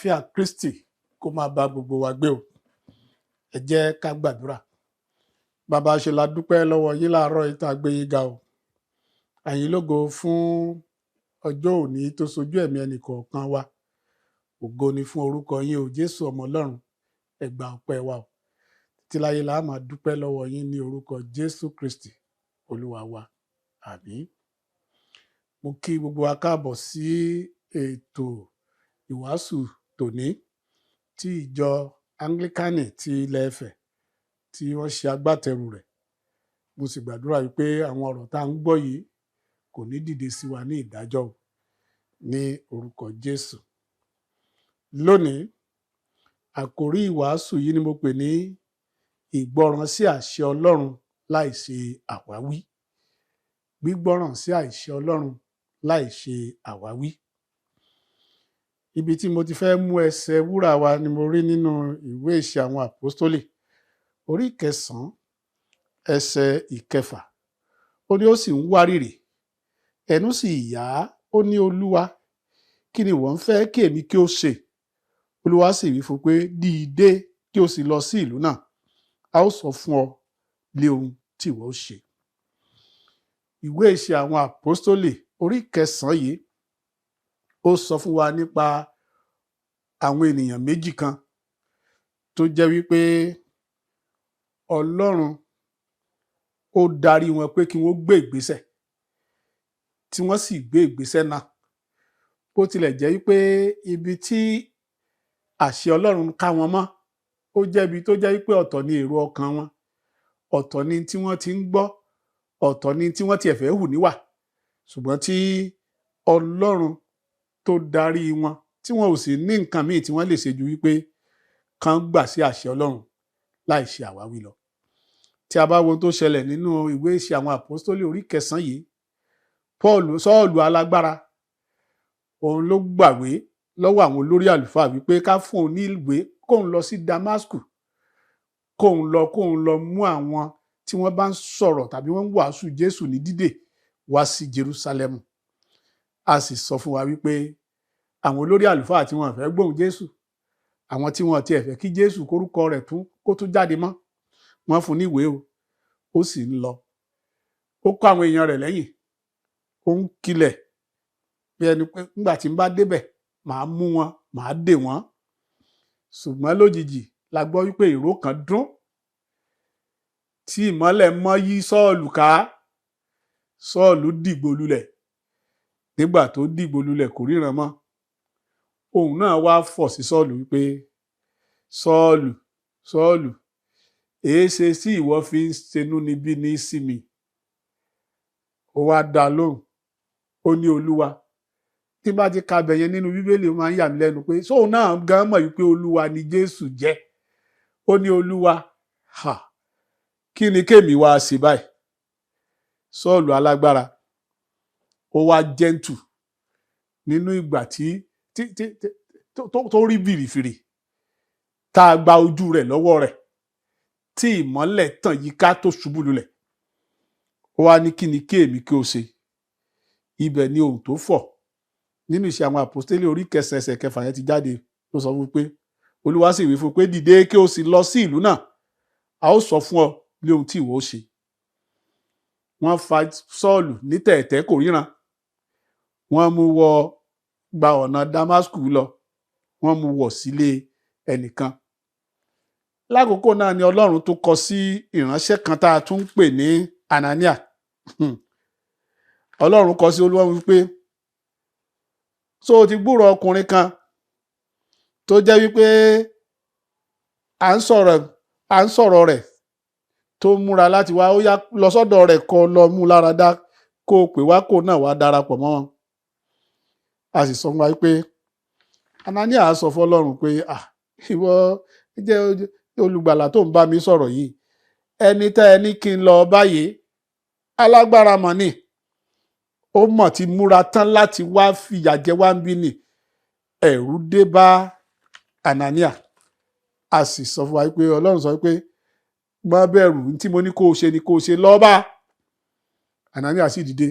Àlàáfíà Kristi kó máa bá gbogbo wa gbé o. Ẹ jẹ́ ká gbàdúrà. Bàbá, ṣe la dúpẹ́ lọ́wọ́ yín láàárọ̀ yìí tá a gbé yín ga o. Àyìn lógo fún ọjọ́ òní tó sojú ẹ̀mí ẹnì kọ̀ọ̀kan wa. Ògo ni fún orúkọ yín o, Jésù ọmọ Ọlọ́run. Ẹ gba ọpẹ́ wa o. Títí láyé la máa dúpẹ́ lọ́wọ́ yín ní orúkọ Jésù Kristi Olúwa wa. Àmín. Mo kí gbogbo wa káàbọ̀ sí ètò ìwàásù tòní tí ìjọ Anglikani ti ilẹ̀ Ifẹ̀ tí wọ́n ṣe agbátẹrù rẹ̀. Mo sì gbàdúrà wípé àwọn ọ̀rọ̀ tá à ń gbọ́ yìí kò ní dìde sí wa ní ìdájọ́ o, ní orúkọ Jésù. Lónìí, àkòrí ìwàásù yìí ni mo pè ní ìgbọràn sí àṣẹ Ọlọ́run láì ṣe àwáwí. Gbígbọ́ràn sí àṣẹ Ọlọ́run láì ṣe àwáwí. Ibi tí mo ti fẹ́ mú ẹsẹ̀ wúrà wa ni mo rí nínú ìwé Ìṣe àwọn Àpọ́stólì, orí 9, ẹsẹ̀ 6. Ó ní ó sì ń wárìrì, ẹnu sì yà á, ó ní, Olúwa, kí ni ìwọ ń fẹ́ kí èmi kí ó ṣe? Olúwa sì wí fún un pé, dìde kí o sì lọ sí ìlú náà, a ó sọ fún ọ lé ohun tí ìwọ ó ṣe. Ìwé Ìṣe àwọn Àpọ́stólì orí 9 yìí, ó sọ fún wa nípa àwọn ènìyàn méjì kan tó jẹ́ wípé Ọlọ́run ó darí wọn pé kí wọ́n gbé ìgbésẹ̀, tí wọ́n sì gbé ìgbésẹ̀ náà. Bó tilẹ̀ jẹ́ wípé ibi tí àṣẹ Ọlọ́run ká wọn mọ́, ó jẹ́ ibi tó jẹ́ wípé ọ̀tọ̀ ni èrò ọkàn wọn, ọ̀tọ̀ ni tí wọ́n ti ń gbọ́, ọ̀tọ̀ ni tí wọ́n tiẹ̀ fẹ́ hù níwà. Ṣùgbọ́n tí Ọlọ́run tó darí wọn, tí wọn ò sì ní nǹkan míì tí wọ́n lè ṣe ju wípé kán gbà sí àṣẹ Ọlọ́run láì ṣe àwáwí lọ. Tí a bá wo ohun tó ṣẹlẹ̀ nínú ìwé Ìṣe àwọn Àpọ́stólì orí 9 yìí, Pọ́ọ̀lù, Sọ́ọ̀lù alágbára, òun ló gbàwé lọ́wọ́ àwọn olórí àlùfáà wípé ká fún òun ní ìwé kóun lọ sí Damasku, kóun lọ mú àwọn tí wọ́n bá ń sọ̀rọ̀ tàbí wọ́n ń wàásù Jésù ní dídè wá sí Jerúsálẹ́mù. A sì sọ fún wa wípé àwọn olórí àlùfáà tí wọ́n fẹ́ gbóhùn Jésù, àwọn tí wọ́n tiẹ̀ fẹ́ kí Jésù kórúkọ rẹ̀ tún kó tún jáde mọ́, wọ́n fún ní ìwé o, ó sì ń lọ. Ó kó àwọn èèyàn rẹ̀ lẹ́yìn, ó ń kilẹ̀ bí ẹni pé nígbà tí ń bá débẹ̀, màá mú wọn, màá dè wọ́n. Ṣùgbọ́n lójijì la gbọ́ wípé ìró kan dún tí ìmọ́lẹ̀ mọ́ yí Sọ́ọ̀lù ká. Sọ́ọ̀lù dìgbò lulẹ̀. Nígbà tó dìgbò lulẹ̀, kò ríran mọ́. Ohùn náà wá fọ̀ sí Sọ́ọ̀lù wípé, Sọ́ọ̀lù, Sọ́ọ̀lù, èéṣe tí ìwọ fi ń ṣenúnibíni sí mi? Ó wá dá lóhùn, ó ní, Olúwa. Tí bá ti ka bẹ̀yẹn nínú Bíbélì, ó máa ń yà mí lẹ́nu pé sóun náà gan mọ̀ wípé Olúwa ni Jésù jẹ́. Ó ní, Olúwa, ha, kí ni kémi wá ṣe báyìí? Sọ́ọ̀lù alágbára, ó wá gentle nínú ìgbà tí tó rí bìrìfìrì, tá a gba ojú rẹ̀ lọ́wọ́ rẹ̀, tí ìmọ́lẹ̀ tàn yíká tó ṣubú lulẹ̀. Ó wá ní, kí ni kí èmi kí ó ṣe? Ibẹ̀ ni ohùn tó fọ̀ nínú Ìṣe àwọn Àpọ́stélì orí 9, ẹsẹ̀ 6 yẹn ti jáde. Ó sọ fún pé Olúwa sì wí fún pé, dìde kí o sì lọ sí ìlú náà, a ó sọ fún ọ ní ohun tí ìwọ ó ṣe. Wọ́n fa Sọ́ọ̀lù ní tẹ̀ẹ̀tẹ́, kò ríran. Wọ́n mú wọ gba ọ̀nà Damasku lọ, wọ́n mú wọ̀ sílé ẹnìkan. Lákòókò náà ni Ọlọ́run tó kọ sí ìránṣẹ́ kan tá a tún ń pè ní Anania. Ọlọ́run kọ sí Olúwa wípé, so o ti gbúrò ọkùnrin kan tó jẹ́ wípé à ń sọ̀rọ̀ rẹ̀, tó múra láti wá? Ó yá, lọ sọ́dọ̀ rẹ̀, kó lọ mú lára dá, kó o pè wá, kó náà wá darapọ̀ mọ́ wọn. A sì sọ fún wa pé Anania sọ fọ́lọ́run pé, ah, ìwọ jẹ́ olùgbàlà tó ń bá mi sọ̀rọ̀ yìí, ẹni tẹ́ ẹ ní kí n lọ báyìí, alágbára mọ̀ ni. Ó mọ̀ ti múra tán láti wá fìyà jẹ wá ń bí ni. Ẹ̀rù dé bá Anania. A sì sọ fún wa pé Ọlọ́run sọ pé, má bẹ̀rù, tí mo ní kó o ṣe ni kó o ṣe, lọ bá. Anania sì dìde,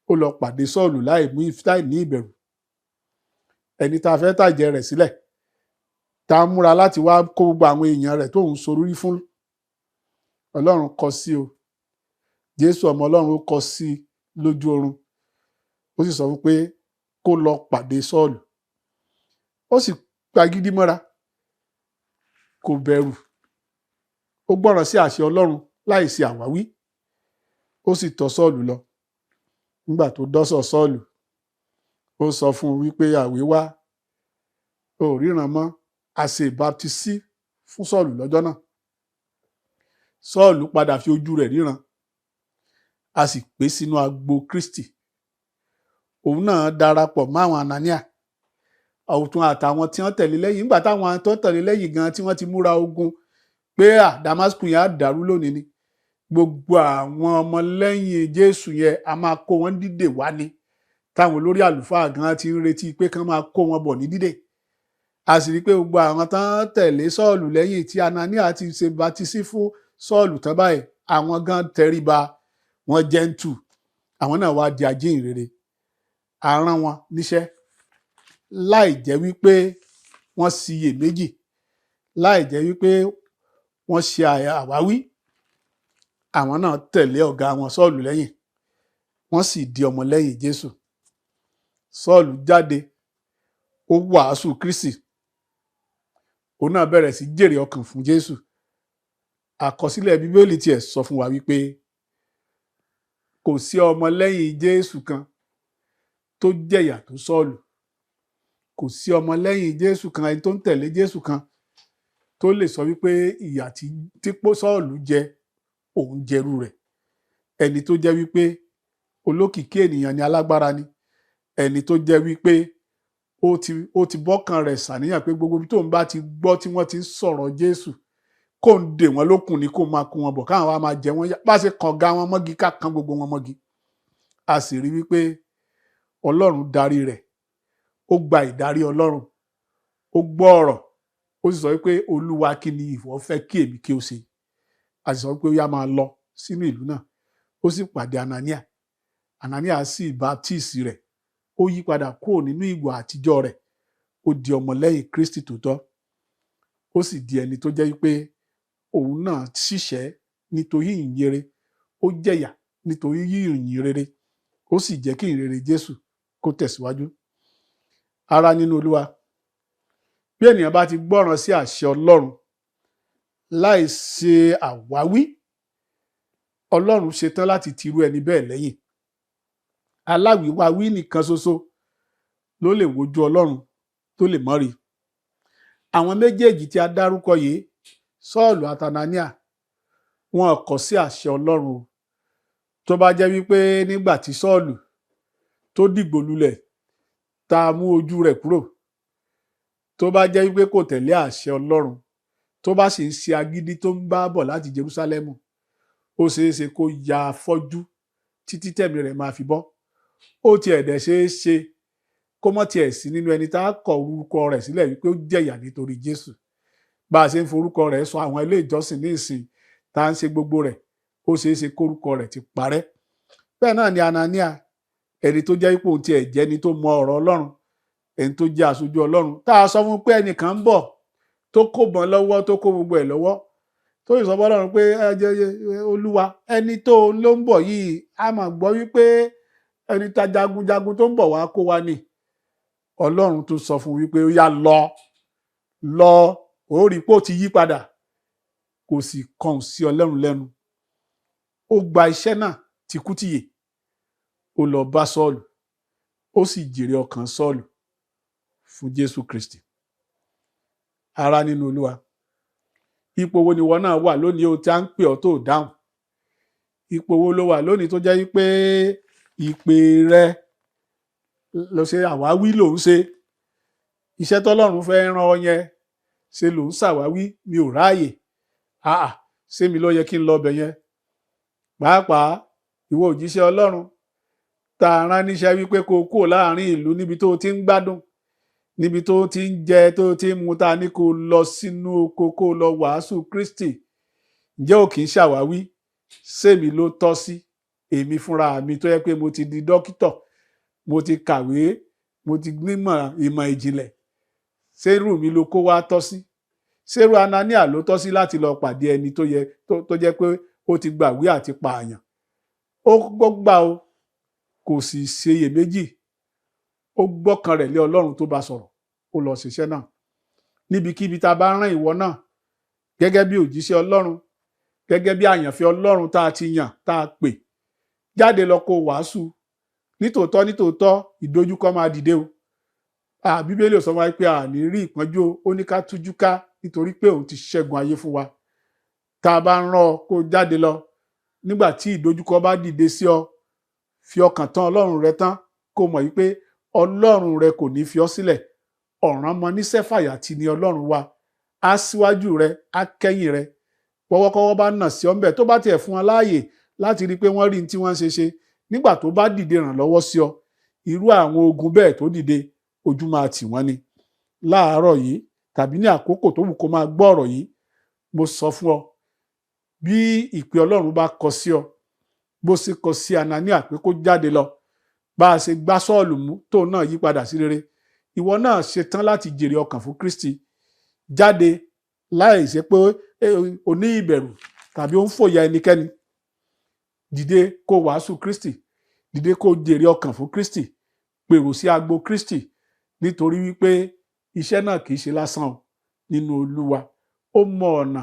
ó lọ pàdé Sọ́ọ̀lù láì ní ìbẹ̀rù. Ẹni tá a fẹ́ tàjẹ̀ rẹ̀ sílẹ̀, tá a múra láti wá kó gbogbo àwọn èèyàn rẹ̀ tóun sorí fún. Ọlọ́run kọ sí o. Jésù ọmọ Ọlọ́run ó kọ sí lójú oorun, ó sì sọ fún pé kó lọ pàdé Sọ́ọ̀lù. Ó sì gbagídí mọ́ra, kò bẹ̀rù, ó gbọ́ràn sí àṣẹ Ọlọ́run láì ṣe àwáwí, ó sì tọ̀ Sọ́ọ̀lù lọ. Nígbà tó dọ́sọ̀ Sọ́ọ̀lù, ó sọ fún un wípé àwíwá ò ríran mọ́. A ṣe ìbáptisí fún Sọ́ọ̀lù lọ́jọ́ náà. Sọ́ọ̀lù padà fi ojú rẹ̀ ríran, a sì pè sínú agbo Kristi. Òun náà darapọ̀ mọ́ àwọn Anania ọ̀tún àtàwọn tí wọ́n tẹ̀lé lẹ́yìn. Nígbà táwọn tó tẹ̀lé lẹ́yìn gan tí wọ́n ti múra ogun pé à Damasku yẹn á dàrú lónìí ni, gbogbo àwọn ọmọlẹ́yìn Jésù yẹn a máa kó wọn dídè wá ni, táwọn olórí àlùfáà gan ti ń retí pé kán máa kó wọn bọ̀ ní dídè. A sì rí i pé gbogbo àwọn tán tẹ̀lé Sọ́ọ̀lù lẹ́yìn tí Anania ti ṣe bátísí fún Sọ́ọ̀lù tán báyìí, àwọn gan tẹríba, wọn jẹ́ntù, àwọn náà wá di ajíhìnrere. A rán wọn níṣẹ́ láì jẹ́ wípé wọ́n ṣiyèméjì, láì jẹ́ wípé wọ́n ṣe àwáwí. Àwọn náà tẹ̀lé ọ̀gá wọn Sọ́ọ̀lù lẹ́yìn, wọ́n sì di ọmọlẹ́yìn Jésù. Sọ́ọ̀lù jáde, ó wàásù Kristi, òun náà bẹ̀rẹ̀ sí jèrè ọkàn fún Jésù. Àkọsílẹ̀ Bíbélì tiẹ̀ sọ fún wa wípé kò sí ọmọlẹ́yìn Jésù kan tó jẹ̀yà tó Sọ́ọ̀lù. Kò sí ọmọlẹ́yìn Jésù kan, ẹni tó ń tẹ̀lé Jésù kan, tó lè sọ wípé ìyà tí Sọ́ọ̀lù jẹ òun jẹrú rẹ̀. Ẹni tó jẹ́ wípé olókìkí ènìyàn ni, alágbára ni, ẹni tó jẹ́ wípé ó ti bọ́kàn rẹ̀ ṣàníyàn pé gbogbo ibi tóun bá ti gbọ́ tí wọ́n ti ń sọ̀rọ̀ Jésù, kó ń dè wọ́n lókun ni, kó máa kó wọn bọ̀, káwọn wá máa jẹ wọ́n yá, bá ṣe kàn ga wọn mọ́gi, ká kan gbogbo wọn mọ́gi. A sì rí wípé Ọlọ́run darí rẹ̀, ó gba ìdarí Ọlọ́run, ó gbọ́ ọ̀rọ̀, ó sì sọ wípé Olúwa, kí ni ìwọ fẹ́ kí èmi kí ó ṣe? A sì sọ wípé ó yá, máa lọ sínú ìlú náà. Ó sì pàdé Anania. Anania sì baptisi rẹ̀, ó yí padà kúrò nínú ìwà àtijọ́ rẹ̀, ó di ọmọlẹ́yìn Kristi tòótọ́. Ó sì di ẹni tó jẹ́ wípé òun náà ṣiṣẹ́ nítorí ìyìn rere, ó jẹ̀yà nítorí ìyìn rere, ó sì jẹ́ kí ìyìn rere Jésù kó tẹ̀síwájú. Ará nínú Olúwa, bí ènìyàn bá ti gbọ́ràn sí àṣẹ Ọlọ́run láì ṣe àwáwí, Ọlọ́run ṣetán láti tirú ẹni bẹ́ẹ̀ lẹ́yìn. Aláwìwáwí nìkan ṣoṣo ló lè wojú Ọlọ́run tó lè mọ́rí. Àwọn méjèèjì tí a dárúkọ yìí, Sọ́ọ̀lù àti Anania, wọn kọ̀ sí àṣẹ Ọlọ́run o. Tó bá jẹ́ wípé nígbà tí Sọ́ọ̀lù tó dìgbò lulẹ̀ tá a mú ojú rẹ̀ kúrò, tó bá jẹ́ wípé kò tẹ̀lé àṣẹ Ọlọ́run, tó bá sì ń ṣe agídí tó ń bá bọ̀ láti Jerúsálẹ́mù, ó ṣeé ṣe kó ya afọ́jú títí tẹ̀mí rẹ̀ máa fi bọ́. Ó tiẹ̀ dẹ̀ ṣeé ṣe kó mọ́ tiẹ̀ sí nínú ẹni tá a kọ orúkọ rẹ̀ sílẹ̀ wípé ó jẹ̀yà nítorí Jésù. Bá a ṣe ń forúkọ rẹ̀ sọ àwọn ilé ìjọsìn ní ìsìn tá a ń ṣe gbogbo rẹ̀, ó ṣeé ṣe kórúkọ rẹ̀ ti parẹ́. Bẹ́ẹ̀ náà ni Anania, ẹni tó jẹ́ ipò tiẹ̀ jẹ́ ni tó mọ ọ̀rọ̀ Ọlọ́run, ẹni tó jẹ́ aṣojú Ọlọ́run, tá a sọ fún pé ẹnìkan ń bọ̀ tó kó bọn lọ́wọ́, tó kó gbogbo ẹ̀ lọ́wọ́, tó sì sọ fún Ọlọ́run pé Olúwa, ẹni tó ló ń bọ̀ yìí, a máa gbọ́ wípé ẹni tá jagunjagun tó ń bọ̀ wá kó wa ni. Ọlọ́run tó sọ fún wípé ó yá lọ lọ, ó rí pé ó ti yí padà, kò sì kàn sí Ọlọ́run lẹ́nu. Ó gba iṣẹ́ náà tìkútìyè, ó lọ bá Sọ́ọ̀lù, ó sì jèrè ọkàn Sọ́ọ̀lù fún Jésù Kristi. Ará nínú Olúwa, ipò wo ni ìwọ náà wà lónìí o tí a ń pè ọ́ tó dáhùn? Ipò wo ló wà lónìí tó jẹ́ wípé ìpè rẹ ló ṣe àwáwí ló ń ṣe? Iṣẹ́ tọ́lọ́run fẹ́ rán ọ yẹn ṣe ló ń ṣàwáwí, mi ò ráàyè, àà ṣé mi ló yẹ kí n lọ bẹ̀ yẹn? Pàápàá ìwọ òjíṣẹ́ Ọlọ́run tá a rán níṣẹ́ wípé kó o kúrò láàrin ìlú níbi tó o ti ń gbádùn, níbi tó o ti ń jẹ, tó o ti ń mu, ta ní kó o lọ sínú oko kó o lọ wàásù Kristi. Ǹjẹ́ ò kì í ṣàwáwí? Ṣémi ló tọ́ sí? Èmi fúnra mi tó yẹ pé mo ti di dókítọ̀, mo ti kàwé, Mo ti nímọ̀ ìmọ̀ ìjìnlẹ̀. Ṣérù mi ló kó wá tọ́ sí? Ṣérù Anania ló tọ́ sí láti lọ pàdé ẹni tó yẹ tó jẹ́ pé ó ti gbàwé àti pààyàn? Ó gbà o, kò sì ṣeyèméjì. Ó gbọ́kàn rẹ̀ lé Ọlọ́run tó bá sọ̀rọ̀, ó lọ ṣiṣẹ́ náà. Níbikíbi tá a bá rán ìwọ náà gẹ́gẹ́ bí òjíṣẹ́ Ọlọ́run, gẹ́gẹ́ bí àyànfẹ́ Ọlọ́run tá a ti yàn, tá a pè, jáde lọ kó wàásù. Nítòótọ́ nítòótọ́ ìdojúkọ máa dìde o. Bíbélì ò sọ wáyé pé a ní rí ìpọ́njú, ó ní ká tújú ká nítorí pé òun ti ṣẹ́gun ayé fún wa. Tá a bá rán ọ kó jáde lọ, nígbà tí ìdojúkọ bá dìde sí ọ, fi ọkàn tán Ọlọ́run rẹ tán, kó mọ̀ wípé Ọlọ́run rẹ kò ní fi ọ sílẹ̀. Ọ̀ràn mọ níṣẹ́ fàyàtì ni Ọlọ́run wa. Á síwájú rẹ, á kẹ́yìn rẹ. Pọwọ́kọ́wọ́ bá nà sí ọ ńbẹ̀, tó bá tiẹ̀ fún wọn láàyè láti rí i pé wọ́n rí ní tí wọ́n ń ṣe ṣe, nígbà tó bá dìde rànlọ́wọ́ sí ọ, irú àwọn ogun bẹ́ẹ̀ tó dìde, ojú máa tì wọ́n ni. Láàárọ̀ yìí tàbí ní àkókò tó wù kó máa gbọ́ ọ̀rọ̀ yìí, mo sọ fún ọ, bí ìpè Ọlọ́run bá kọ sí ọ, bó ṣe kọ sí Anania pé kó jáde lọ, bá a ṣe gbá Sọ́ọ̀lù mú tóun náà yí padà sí rere, ìwọ náà ṣetán láti jèrè ọkàn fún Kristi. Jáde láì ṣe pé o ní ìbẹ̀rù tàbí ó ń fòyà ẹnikẹ́ni. Dìde kó wàásù Kristi, dìde kó jèrè ọkàn fún Kristi, pèrò sí agbo Kristi, nítorí wípé iṣẹ́ náà kì í ṣe lásán o nínú Olúwa. Ó mọ ọ̀nà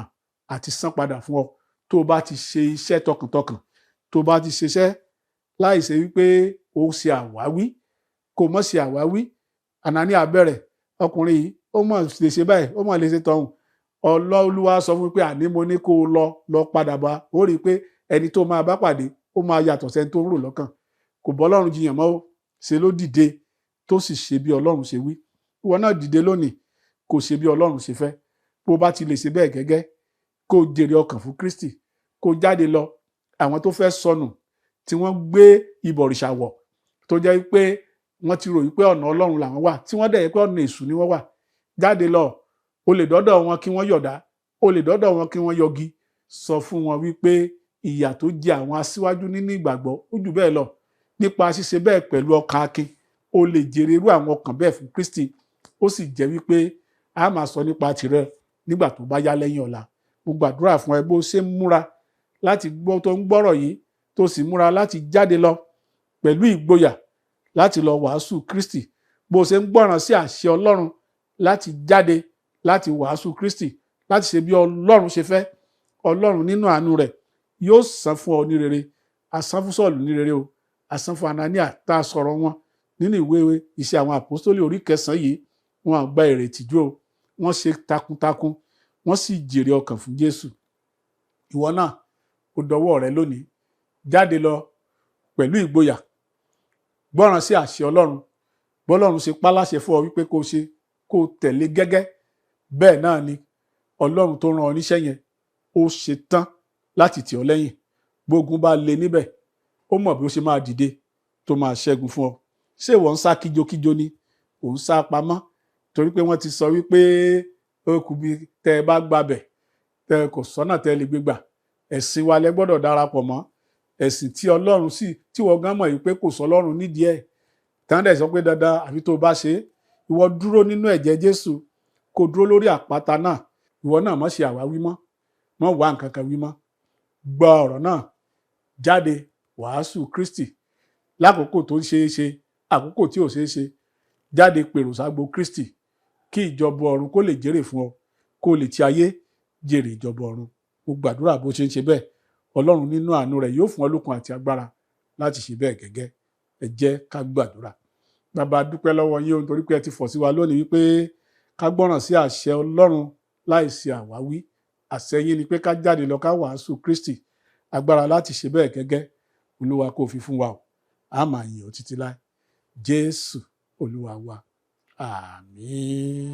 àti san padà fún ọ tó o bá ti ṣe iṣẹ́ tọkàntọkàn, tó o bá ti ṣiṣẹ́ láì ṣe wípé o ṣe àwáwí, kò mọ̀ ṣe àwáwí. Anania bẹ̀rẹ̀, ọkùnrin yìí ó mọ̀ lè ṣe báyìí, ó mọ̀ lè ṣe tọ̀hún. Ọlọ́olúwa sọ fún mi pé àní mo ní kó o lọ lọ padà bá, ó rí i pé ẹni tó máa bá pàdé ó máa yàtọ̀ sẹ́ni tó ń rò lọ́kàn. Kò bọ́ Ọlọ́run jiyàn mọ́ o, ṣe ló dìde tó sì ṣe bí Ọlọ́run ṣe wí. Ìwọ náà dìde lónìí, kò ṣe bí Ọlọ́run ṣe fẹ́. Bó bá ti lè ṣe bẹ́ẹ̀ gẹ́gẹ́, kó jèrè ọkàn fún Kristi, kó jáde lọ. Àwọn tó fẹ́ sọnù tí wọ́n gbé ìbọ̀rìṣà wọ̀, tó jẹ́ pé wọ́n ti rò wípé ọ̀nà Ọlọ́run làwọn wà, tí wọ́n dẹ̀ yẹ pé ọ̀nà èṣù ni wọ́n wà, jáde lọ. O lè dọ́dọ̀ wọn kí wọ́n yọ̀dá, o lè dọ́dọ̀ wọn kí wọ́n yọgi. Sọ fún wọn wípé ìyà tó jẹ àwọn aṣíwájú nínú ìgbàgbọ́ ó jù bẹ́ẹ̀ lọ. Nípa ṣíṣe bẹ́ẹ̀ pẹ̀lú ọkàn akin, o lè jèrè irú àwọn ọkàn bẹ́ẹ̀ fún Kristi. Ó sì jẹ́ wípé a máa sọ nípa tìrẹ nígbà tó bá yá lẹ́yìn ọ̀la. Mo gbàdúrà fún ẹ bó ṣe ń múra láti gbọ́ tó ń gbọ́rọ̀ yìí, tó sì múra láti jáde lọ pẹ̀lú ìgboyà láti lọ wàásù Kristi. Bó ṣe ń gbọ́ràn sí àṣẹ Ọlọ́run láti jáde láti wàásù Kristi, láti ṣe bí Ọlọ́run ṣe fẹ́, Ọlọ́run nínú àánú rẹ̀ yóò san fún ọ ní rere. A san fún Sọ́ọ̀lù ní rere o, a san fún Anania tá a sọ̀rọ̀ wọn nínú ìwé iṣẹ́ àwọn àpọ́stólì orí kẹsàn-án yìí. Wọn gba èrè ìtìjú o, wọ́n ṣe takuntakun, wọ́n sì jèrè ọkàn fún Jésù. Ìwọ náà ó dọwọ́ rẹ lónìí, jáde lọ pẹ̀lú ìgboyà, gbọ́ràn sí àṣẹ Ọlọ́run. Bọ́lọ́run ṣe pa láṣẹ fún ọ wípé kó ṣe, kó tẹ̀lé gẹ́gẹ́ bẹ́ẹ̀ náà ni Ọlọ́run tó rán ọ níṣẹ́ yẹn ó ṣe tán láti tì ọ́ lẹ́yìn. Gbógun bá le níbẹ̀, ó mọ̀ bí ó ṣe máa dìde tó máa ṣẹ́gun fún ọ. Ṣé ìwọ ń sá kíjokíjo ni? Ò ń sá pamọ́ torí pé wọ́n ti sọ wípé ó kù bí tẹ́ ẹ bá gbabẹ̀, tẹ́ ẹ kò sọ́nà tẹ́ ẹ lè gbégbà. Ẹ̀sìn wa lẹ gbọ́dọ̀ darapọ̀ mọ́, ẹ̀sìn tí Ọlọ́run sì tí wọ́n gán mọ̀ wípé kò sọ Ọlọ́run nídìí ẹ̀. Tán dẹ̀ sọ pé dandan àfi tó o bá ṣe é. Ìwọ dúró nínú ẹ̀jẹ̀ Jésù, kó dúró lórí àpáta náà. Ìwọ náà má ṣe àwáwí mọ́, má wá nǹkan kan wí mọ́. Gbọ́ ọ̀rọ̀ náà, jáde wàásù Kristi lákòókò tó ń ṣe é ṣe, àkókò tí ò ṣe é ṣe. Jáde pèrò ságbo Kristi kí ìjọba ọ̀run kó lè jèrè fún ọ, kó lè ti ayé jèrè ìjọba ọ̀run. Mo gbàdúrà bó ṣe ń ṣe bẹ́ẹ̀, Ọlọ́run nínú àánú rẹ̀ yóò fún ọ lókun àti agbára láti ṣe bẹ́ẹ̀ gẹ́gẹ́. Ẹ jẹ́ ká gbàdúrà. Bàbá, dúpẹ́ lọ́wọ́ yín o nítorí pé ẹ ti fọ̀ sí wa lónìí wípé ká gbọ́ràn sí àṣẹ Ọlọ́run láì ṣe àwáwí. Àṣẹ yín ni pé ká jáde lọ ká wàásù Kristi. Agbára láti ṣe bẹ́ẹ̀ gẹ́gẹ́, Olúwa kó fi fún wa o. A máa yìn ọ́ títí láé. Jésù Olúwa wa. Àmín.